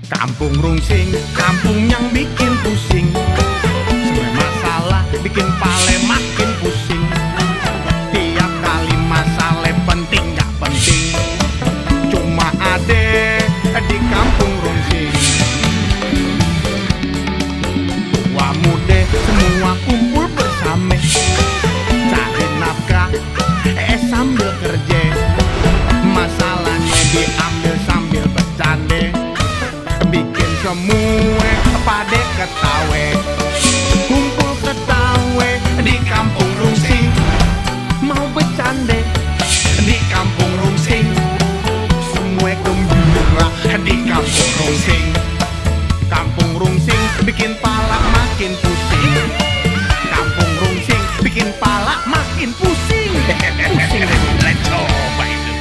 Kampung Rungsing, kampung yang bikin pusing. Semua masalah bikin pale makin pusing. Tiap kali masalah penting gak penting, cuma ade di kampung Rungsing. Tua muda semua kumpul bersama, cari nafkah sambil kerja. Masalahnya diambil sambil bercanda, bikin semua pada ketawa. Kumpul ketawa di kampung Rungsing, mau bercanda di kampung Rungsing. Semua gembira di kampung Rungsing. Kampung Rungsing bikin pala makin pusing. Kampung Rungsing bikin pala makin pusing. Pusing deh, coba itu.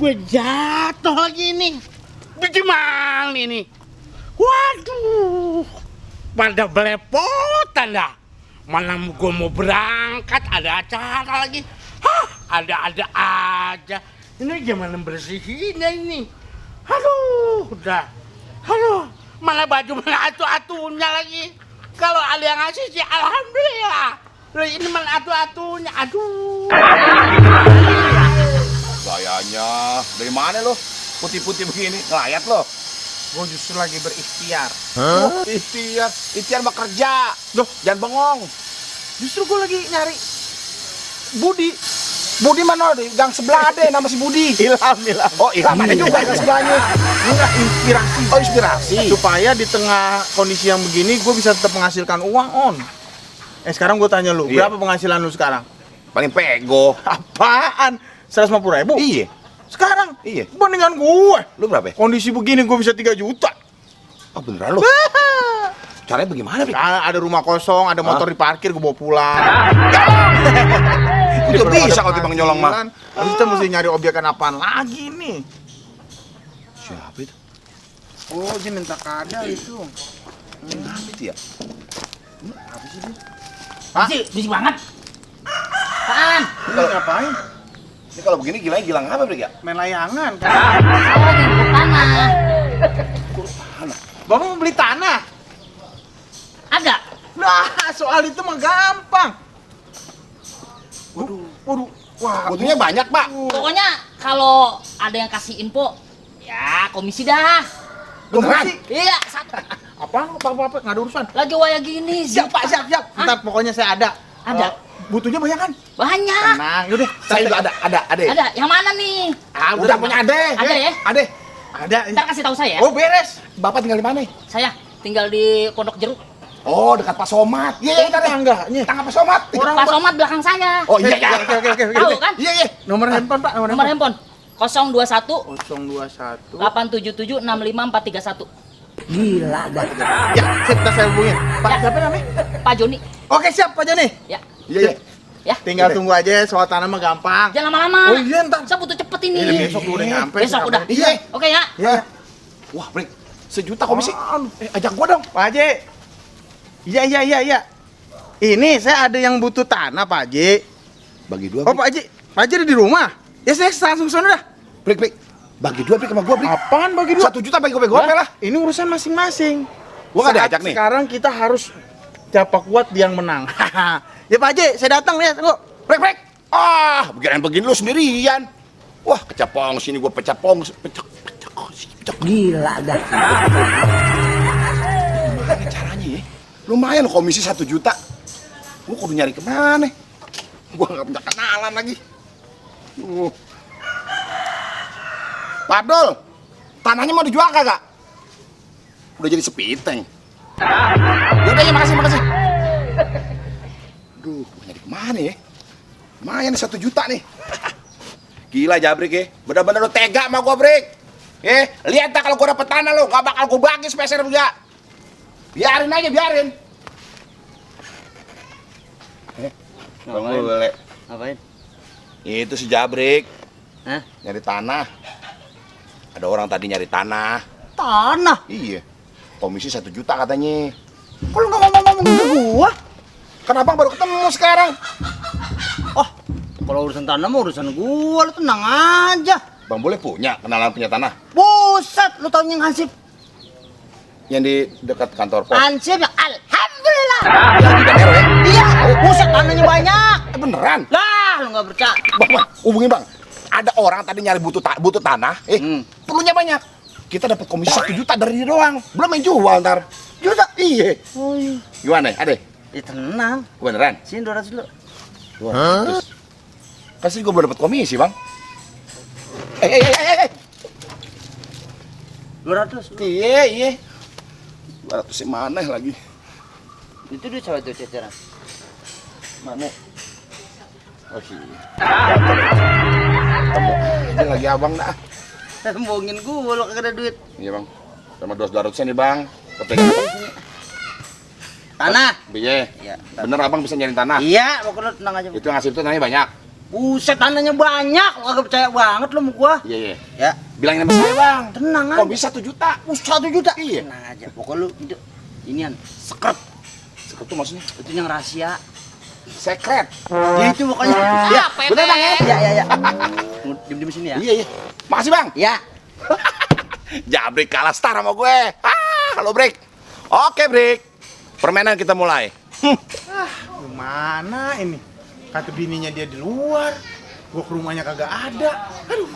Gue jatuh lagi nih. Gimana ini? Waduh, pada belepotan dah. Mana gue mau berangkat, ada acara lagi. Hah, ada-ada aja. Ini gimana bersihinnya ini? Aduh, udah. Aduh, mana baju mana atu-atunya lagi. Kalau ada yang ngasih sih alhamdulillah. Loh, ini mana atu-atunya, aduh. Gayanya, dari mana lo? Putih-putih begini, ngelayat lo? Gue justru lagi berikhtiar. Oh, ikhtiar mah kerja. Loh, jangan bengong. Justru gue lagi nyari Budi. Budi mana? Di gang sebelah ada nama si Budi. Ilham. Oh, Ilham ada juga gang sebelahnya. Enggak, inspirasi. Oh, inspirasi. Supaya di tengah kondisi yang begini gue bisa tetap menghasilkan uang, On. Sekarang gue tanya lu, Iya. berapa penghasilan lu sekarang? Paling pego. Apaan? 150.000? Iya. Sekarang? Iya. Bandingan gue. Lu berapa? Kondisi begini gue bisa 3 juta. Oh, beneran lu? Caranya bagaimana, Pi? Nah, ada rumah kosong, ada motor diparkir, gue bawa pulang. Udah bisa kalau timbang nyolong mah. Habis kita mesti nyari obyekan apaan lagi nih? Siapa itu? Oh, dia minta kadal itu. Kenapa itu ya? Apa sih dia? Pak, bisik banget. Apaan? Ini ngapain? Ini kalau begini gilanya gilang apa, Brik ya? Main layangan. Saya lagi ke tanah. Bapak mau beli tanah? Ada. Nah, soal itu mah gampang. Waduh. Wah, Butuhnya banyak, Pak. Pokoknya kalau ada yang kasih info, ya komisi dah. Beneran? Iya, satu. Apa? Nggak ada urusan. Lagi waya gini. Siap, Pak, siap. Hah? Ntar pokoknya saya ada. Ada. Butuhnya banyak kan? Banyak. Tenang, yaudah. Saya juga ada. Ada. Yang mana nih? Ah, Udah punya ade. Ada ya? Ade. Ada. Ntar kasih tahu saya. Oh, beres. Bapak tinggal di mana? Saya tinggal di Pondok Jeruk. Oh, dekat Pak Somad. Iya, Kita tangganya. Tangga Pak Somad. Orang Pak Somad belakang saya. Oh, iya. Oke. Tahu kan? Iya. Nomor handphone, Pak. Nomor handphone 021 021. 877 65431. Gila, ya, sip, ntar saya hubungin. Pak, Ya. siapa namanya? Pak Joni. Oke, siap, Pak Joni. Ya. Iya. Ya. Tinggal tunggu aja, soal tanah mah gampang. Jangan lama-lama. Oh iya, ntar. Saya butuh cepet ini. Ini besok udah nyampe. Besok udah. Iya. Oke ya. Ya. Wah, Brik. 1 juta komisi. Oh. Ajak gua dong. Pak Haji. Iya. Ini saya ada yang butuh tanah, Pak Haji. Bagi 2. Oh, Pak Haji. Pak Haji ada di rumah. Ya, saya langsung sana dah. Brik. Bagi 2, Brik, sama gua, Brik. Apaan bagi 2? 1 juta bagi gua lah. Ini urusan masing-masing. Gua nggak Saat diajak nih. Sekarang kita harus siapa kuat dia yang menang. Ya, Pak Haji, saya datang nih, tunggu. Brik. Ah, begini lu sendirian. Wah, kecepong sini gua pecapong. Pecak. Gila dah. Gimana caranya ya? Lumayan loh komisi 1 juta. Gua kudu nyari kemana? Gua nggak punya kenalan lagi. Pak Abdul, tanahnya mau dijual kagak? Udah jadi sepiteng. Yaudah ya, makasih. Duh, gua nyari kemana ya? Lumayan 1 juta nih. Gila Jabrik ya, bener-bener lu tega sama gua, Brik. Lihat tak kalau gua dapet tanah lu, gak bakal gua bagi sepeser juga. Biarin aja. Boleh. Ngapain? Itu si Jabrik. Hah? Nyari tanah. Ada orang tadi nyari tanah. Tanah. Iya. komisi 1 juta katanya. Kok lu nggak ngomong-ngomong ke gua? Kan abang baru ketemu sekarang. Oh, kalau urusan tanah mah urusan gua, lu tenang aja. Bang boleh punya kenalan punya tanah Buset, lu tau yang Hansip? yang di dekat kantor pos. Hansip ya, alhamdulillah. Yang di RW. Iya, buset tanahnya banyak. Beneran? Lah, lu nggak percaya? Bang, hubungi bang. Ada orang tadi nyari butuh tanah, perlunya banyak. Kita dapat komisi 1 juta dari dia doang. Belum yang jual ntar. Juta? Iya. Oh iya. Gimana, Ade? Ya tenang. Beneran? Sini 200 dulu. 200. Pasti gue belum dapat komisi, Bang. Eh. 200. Iya. 200 mana lagi? Itu duit siapa tuh ceceran? Mana? Oh iya. Temu aja lagi abang dah. Bohongin gua lu kagak ada duit. Iya bang. Sama 200 nih bang. Kepegang Tanah. Iya. Iya. Bener abang bisa nyari tanah. Iya, pokoknya lu tenang aja. Itu yang ngasih itu tanahnya banyak. Buset, tanahnya banyak. Lu kagak percaya banget lu sama gua. Iya. Ya, Bilangin sama saya bang. tenang aja. Komisi 1 juta. 1 juta. Iya. Tenang aja. Pokoknya lu itu inian sekret. Sekret tuh maksudnya? Itu yang rahasia. Sekret. Ya itu pokoknya. Ya, bener bang ya? Ya. Diam di sini ya. Iya. Makasih bang. Ya. Jabrik kalah star sama gue. Halo break. Oke break. Permainan kita mulai. Gimana ini? Kata bininya dia di luar. Gua ke rumahnya kagak ada. Aduh.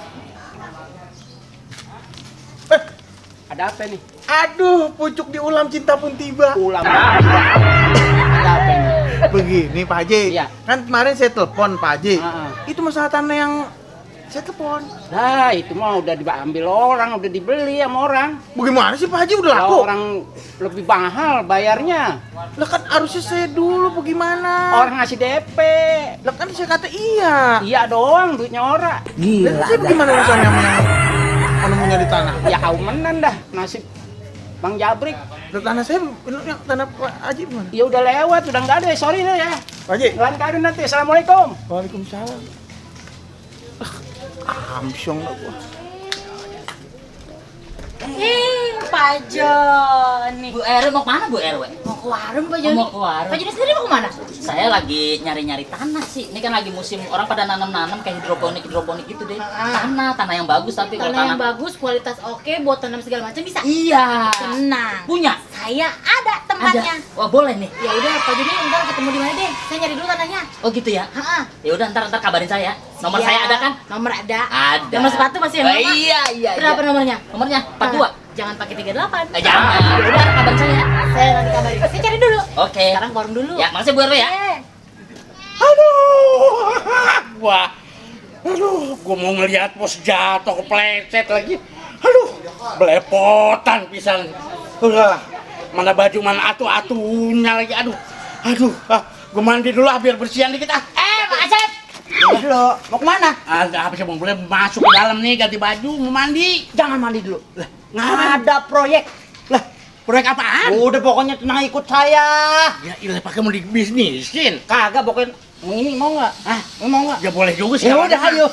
Ada apa nih? Aduh, pucuk di ulam cinta pun tiba. Ulam. Ada apa ini? Begini Pak Haji. Iya. Kan kemarin saya telepon Pak Haji. Heeh. Itu masalah tanah yang saya telepon. Nah, itu mah udah diambil orang, udah dibeli sama orang. Bagaimana sih Pak Haji udah laku? Kalau orang lebih mahal bayarnya. Lah kan harusnya saya dulu bagaimana? Orang ngasih DP. Lah kan saya kata iya. Iya doang, duitnya orang. Lah saya bagaimana urusannya sama yang menemunya di tanah? Ya kau menan dah nasib Bang Jabrik. Lah tanah saya yang tanah Pak Haji gimana? Ya udah lewat, udah nggak ada. Sorry deh ya. Pak Haji. Lain kali nanti. Assalamualaikum. Waalaikumsalam. Amsyong lah gua. Pak Joni. Bu RW mau kemana Bu RW? Mau ke warung Pak Joni? Mau ke warung. Pak Joni sendiri mau kemana? Saya lagi nyari-nyari tanah sih. Ini kan lagi musim orang pada nanam-nanam kayak hidroponik gitu deh. Tanah yang bagus tapi kalau Tanah yang bagus, kualitas oke, buat tanam segala macam bisa. Iya. Tenang. Punya? Saya ada tempatnya. Ada. Wah, boleh nih. Ya udah Pak Joni, ntar ketemu di mana deh? Saya nyari dulu tanahnya. Oh gitu ya? Heeh. Ya udah ntar kabarin saya. Nomor Siap. saya ada kan? Nomor ada. Ada. Nomor sepatu masih yang Oh, lama? iya. Berapa nomornya? Nomornya 42. Jangan pakai 38. Jangan. Ya udah kabarin saya. Saya nanti kabarin. Saya cari dulu. Oke. Sekarang ke warung dulu. Ya, makasih Bu RW ya. Aduh, gua mau ngeliat bos jatuh kepleset lagi. Aduh, belepotan pisan. Udah, mana baju mana atunya lagi. Aduh, gua mandi dulu biar bersihan dikit ah. Pak Asep. Dulu, mau kemana? Apa sih boleh masuk ke dalam nih ganti baju mau mandi. Jangan mandi dulu. Lah, ngapain? Ada proyek. Lah, proyek apaan? Udah pokoknya tenang ikut saya. Ya ilah pakai mau dibisnisin. Kagak pokoknya ini mau nggak? Hah? Mau nggak? Ya boleh juga sih. Ya udah ayo.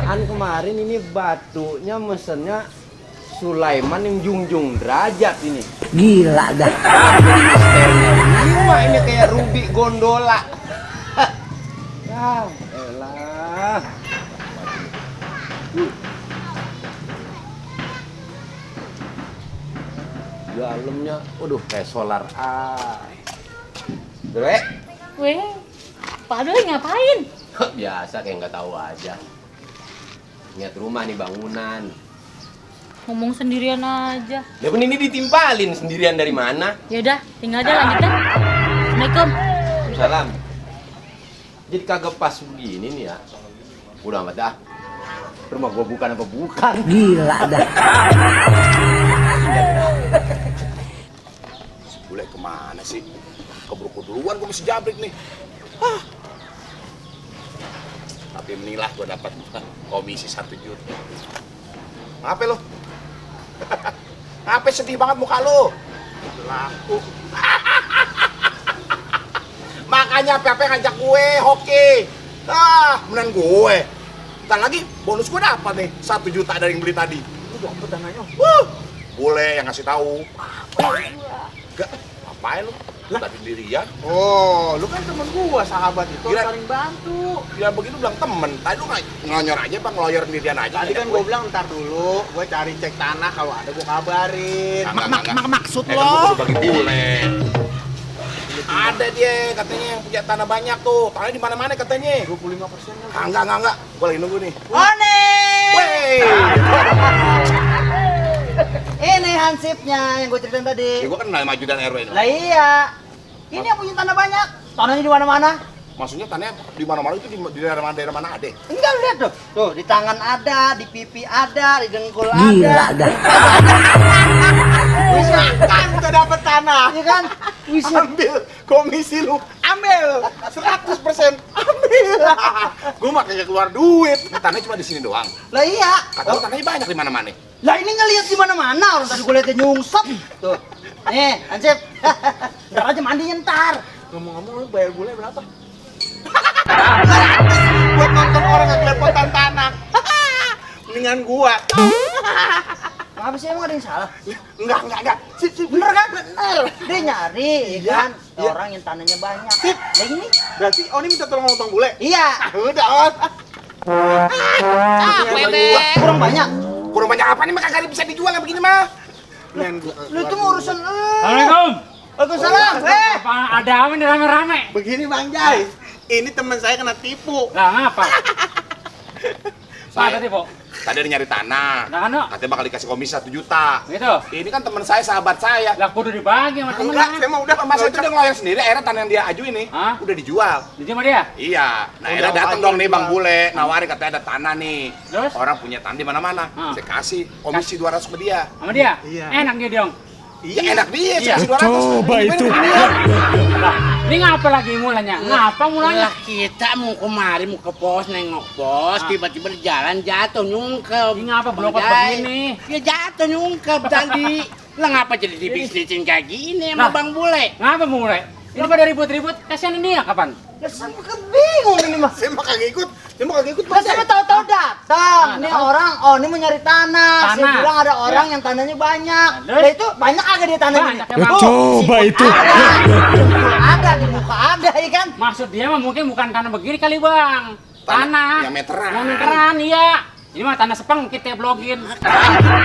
Kan kemarin ini batunya mesennya Sulaiman yang junjung derajat ini. Gila dah. Lima ini kayak Ruby Gondola. Ya, elah. Dalamnya, waduh kayak solar Dre, Weh, Pak Doi ngapain? biasa kayak nggak tahu aja. Lihat rumah nih bangunan. Ngomong sendirian aja. Ya kan ini ditimpalin sendirian dari mana? Ya udah, tinggal aja lanjutin. Assalamualaikum. Salam. Jadi kagak pas begini nih ya. Udah amat dah. Rumah gua bukan apa bukan. Gila dah. Bule kemana sih? Keburu duluan gue mesti jabrik nih. Tapi menilah gue dapat komisi 1 juta. Ngapain lo? Ngapain sedih banget muka lo? Laku. Makanya Pepe ngajak gue hoki. Menang gue. Ntar lagi bonus gue dapat nih 1 juta dari yang beli tadi. dapet tanahnya. Boleh yang ngasih tahu. Enggak, ngapain lu? Tadi sendirian. Oh, lu kan temen gua, sahabat itu Kira- saling bantu. Ya begitu bilang temen. Tadi lu ngelonyor aja bang, ngeloyor sendirian aja. Tadi kan gua bilang ntar dulu, gua cari cek tanah kalau ada gua kabarin. Maksud lo? Kan gua udah bagi bule. Ada dia katanya yang punya tanah banyak tuh. Tanahnya di mana-mana katanya. 25% kan. Enggak. Gua lagi nunggu nih. One! Wey. Ini hansipnya yang gue ceritain tadi. Ya, gua kenal sama ajudan RW ini. Lah iya. Ini yang punya tanah banyak. Tanahnya di mana-mana. Maksudnya tanahnya di mana-mana itu di daerah mana ada? Enggak, lihat tuh. Tuh, di tangan ada, di pipi ada, di dengkul ada. Bisa kan kita dapet tanah. Iya kan? Bisa. Ambil komisi lu, ambil 100% ambil. Gua mah kagak keluar duit. Ini tanahnya cuma di sini doang. Lah iya. Kata lu tanahnya banyak di mana-mana. Lah ini ngelihat di mana-mana. Orang tadi gue liatnya nyungsep. Tuh. Nih, hansip. Ntar aja mandinya ntar. Ngomong-ngomong lu bayar bule berapa? Buat nonton orang yang kelepotan tanah. Mendingan gua. Apa sih emang ada yang salah? Enggak. Sip. Bener kan? Bener. Dia nyari, ya Iya, kan? iya. Orang yang tanahnya banyak. Sip. Lah ini? Berarti Oni minta tolong ngomong bule. Iya. Udah, On. Capek deh. Kurang banyak. Kurang banyak apa nih mah kagak bisa dijual yang begini mah. Lu tuh mau urusan lu. Assalamualaikum. Waalaikumsalam. Apa ada apa nih rame-rame? Begini Bang Jai, ini teman saya kena tipu. Lah ngapa? Apa tadi, Po? Tadi ada nyari tanah. Nah, kan, Katanya bakal dikasih komisi 1 juta. Gitu. Ini kan teman saya, sahabat saya. Lah kudu dibagi sama temen. Enggak, saya mah udah Masa itu dia ngeloyor sendiri, akhirnya tanah yang dia ajuin nih, Hah? udah dijual. Di sama dia? Iya, nah Udah, akhirnya datang ajuin dong nih Bang jual. Bule, nawarin katanya ada tanah nih. Terus? Orang punya tanah di mana-mana. Hah. Saya kasih komisi 200 ke dia. Sama dia? Iya. Enak dia dong. Iya, enak dia, Iya. saya kasih 200. Coba itu. Lah, ini ngapa lagi mulanya? Ngapa mulanya? Lah kita mau kemari mau ke pos nengok bos, Ah. tiba-tiba di jalan jatuh nyungkep. Ini ngapa blokot Bang Jai. begini? Ya jatuh nyungkep tadi. Lah ngapa jadi dibisnisin kayak gini sama Lah. Bang Bule? Ngapa mulai? Ini pada ribut-ribut, kasihan dia kapan? Ya sama kebingung ini mah. Saya mah kagak ikut. Lah sama tahu-tahu datang. Ini orang, oh ini mau nyari tanah. Saya Tanah. bilang ada orang yang tanahnya banyak. Terus? Lah itu banyak agak dia tanahnya. Banyak Tuh, emang. Coba itu. Ada di muka ada ya kan? Maksud dia mah mungkin bukan tanah begini kali, Bang. Tanah. yang meteran. Yang meteran, iya. Ini mah tanah sepeng kita blogin.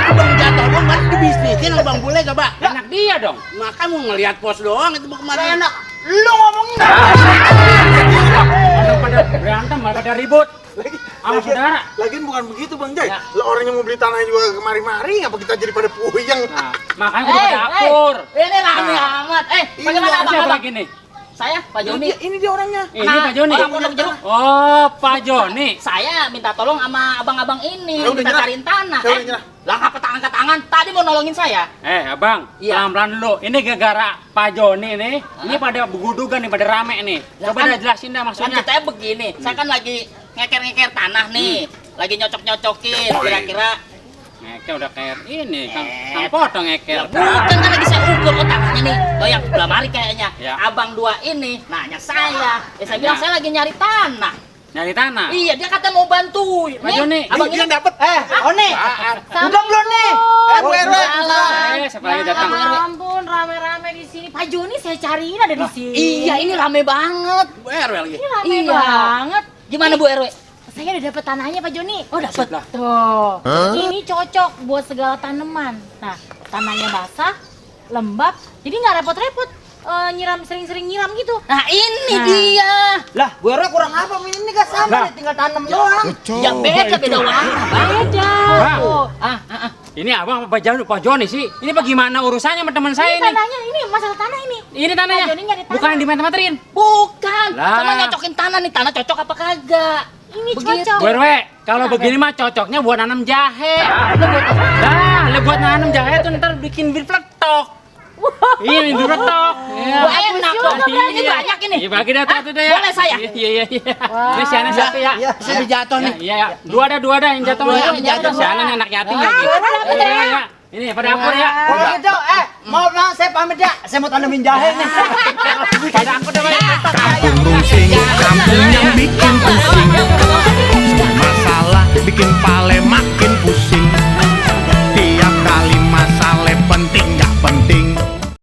Bang jatuh dong, berarti dibisnisin sama Bang Bule coba. Enak dia dong. Maka mau ngelihat pos doang itu mau Lah kemari. enak. Lu ngomongin Orang pada berantem, malah pada ribut. Sama saudara. Lagian bukan begitu Bang Jai. Ya. Lah orang yang mau beli tanah juga kemari-mari, ngapa kita jadi pada puyeng? Nah, makanya kudu pada akur. Ini rame Nah. amat. Bagaimana Siapa abang-abang? lagi nih? Saya, Pak Joni. Ini dia orangnya. Ini Nah, Pak Joni. orang pondok jeruk. Oh, Pak Joni. Saya minta tolong sama abang-abang ini, Saya udah minta nyerah. cariin tanah. Saya udah nyerah. Lah ngapa tangan ke tangan? Tadi mau nolongin saya. Abang, Iya. pelan-pelan dulu. Ini gara-gara Pak Joni nih. Ini pada begudugan nih, pada rame nih. Lah Coba kan- dah jelasin dah Kan maksudnya. ceritanya begini, saya kan lagi ngeker-ngeker tanah nih. Lagi nyocok-nyocokin kira-kira. Ngekel udah kayak ini, kang potong ngekel. Ya bukan kan lagi saya ukur oh tanahnya nih. Oh yang sebelah mari kayaknya. Ya. Abang dua ini nanya saya. Ya saya bilang Nanya. saya lagi nyari tanah. Nyari tanah. Iya, dia kata mau bantuin. Pak Joni. abang Dia ini dapat. Oni. Udah belum nih? Bu RW. Siapa lagi datang? Ya ampun, rame-rame di sini. Pak Joni saya cariin ada di sini. Iya, ini rame banget. Bu RW lagi. Ini rame Iya. banget. Gimana Bu RW? Saya udah dapet tanahnya Pak Joni. Oh, dapat. Tuh. Ini cocok buat segala tanaman. Nah, tanahnya basah, lembab, jadi nggak repot-repot nyiram sering-sering nyiram gitu. Nah, ini Nah. dia. Lah, gue kurang apa? Ini kan sama Lah. nih, tinggal tanam doang. Ya beda warna. Beda. Bang. Tuh. Ini abang apa Pak Joni sih? Ini bagaimana urusannya sama teman saya Ini ini? tanahnya, ini masalah tanah ini. Ini tanahnya. Pak Joni nyari tanah. Bukan yang dimeter-meterin. Bukan. Lah. Sama nyocokin tanah nih, tanah cocok apa kagak? Ini Begitu. cocok. Bu RW, kalau begini mah cocoknya buat nanam jahe. Lah, buat nanam jahe tuh ntar bikin bir peletok. Iya, bir peletok. Iya. Wah, enak juga loh. berarti. Ini banyak ini. Iya, bagi dah satu deh ya. Boleh saya? Iya. Ini sianan satu ya. Iya. Saya jatuh nih. Iya, ya. Dua dah yang jatuh. Dua Ya. yang jatuh. Sianan anak yatim lagi. Iya, ya. Ini pada dapur ya. Kalau gitu, maaf bang, saya pamit ya. Saya mau tanamin jahe nih. Pada aku dah banyak. Kampung Rungsing, kampung yang bikin pusing. Semua masalah bikin pale makin